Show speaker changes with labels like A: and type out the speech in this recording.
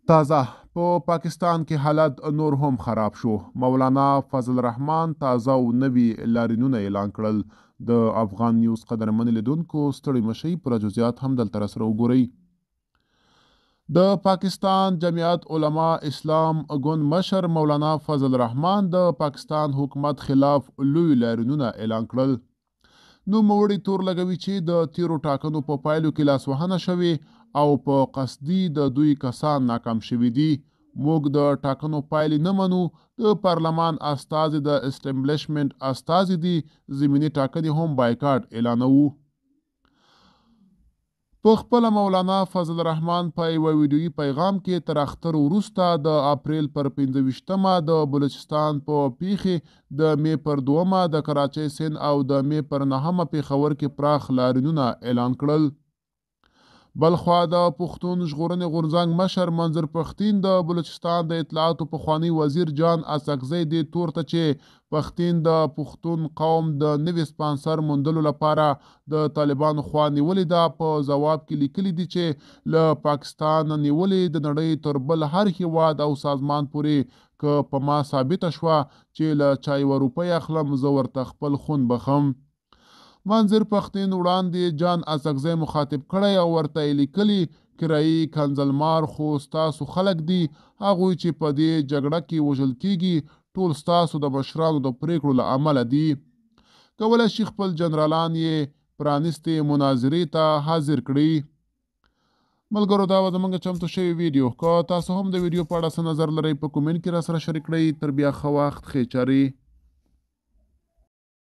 A: تازه په پاکستان کې حالت نور هم خراب شو. مولانا فضل الرحمن تازه او نوي لارینونه اعلان کړل. د افغان نیوز قدرمن لیدونکو، ستړي مشئ، پوره جزئیات هم دلته راسره وګورئ. د پاکستان جمعیت علما اسلام ګوند مشر مولانا فضل الرحمن د پاکستان حکومت خلاف لوی لاریونونه اعلان کړل. نوموړي تور لګوي چې د تېرو ټاکنو په پایلو کې لاسوهنه شوې او په قصدي د دوی کسان ناکام شوي دي. موږ د ټاکنو پایلې نه منو، د پارلمان استازي د اسټمبلشمنټ استازي دي، ضمني ټاکنې هم بایکاټ اعلانوو. په خپله مولانا فضل الرحمن په یوه ویډیويي پیغام کې تر اختر وروسته د اپریل پر 25 مه د بلوچستان په پېښې، د مې پر 2 مه د کراچۍ سند او د مې پر 9 مه پېښور کې پراخ لاریونونه اعلان کړل. بلخوا د پښتون ژغورنې غورځنګ مشر منظور پښتین د بلوچستان د اطلاعاتو پخوانی وزیر جان اڅکزی دې تور ته چې پښتین د پښتون قوم د نوي سپانسر موندلو لپاره د طالبانو خوا نیولې ده، په ځواب کې لیکلي دي چې له پاکستان نیولې د نړۍ تر بل هر هیواد او سازمان پورې که په ما ثابته شوه چې له چا یوه روپۍ اخلم، زه ورته خپل خون بخښم. منظور پښتین وړاندې جان اڅکزی مخاطب کړی او ورته یې لیکلي، کرایي کنځلمار خو ستاسو خلک دي، هغوی چې په دې جګړه کې وژل کیږي ټول ستاسو د مشرانو د پریکړو له امله دي. کولای شي خپل جنرالان یې پرانیستې مناظرې ته حاضر کړي. ملګرو، دا وه زمونږ چمتو شوې ویډیو. که تاسو هم د ویډیو په اړه څه نظر لرئ، په کومنټ کې راسره شریک کړئ. تر بیا ښه وخت، ښې چارې.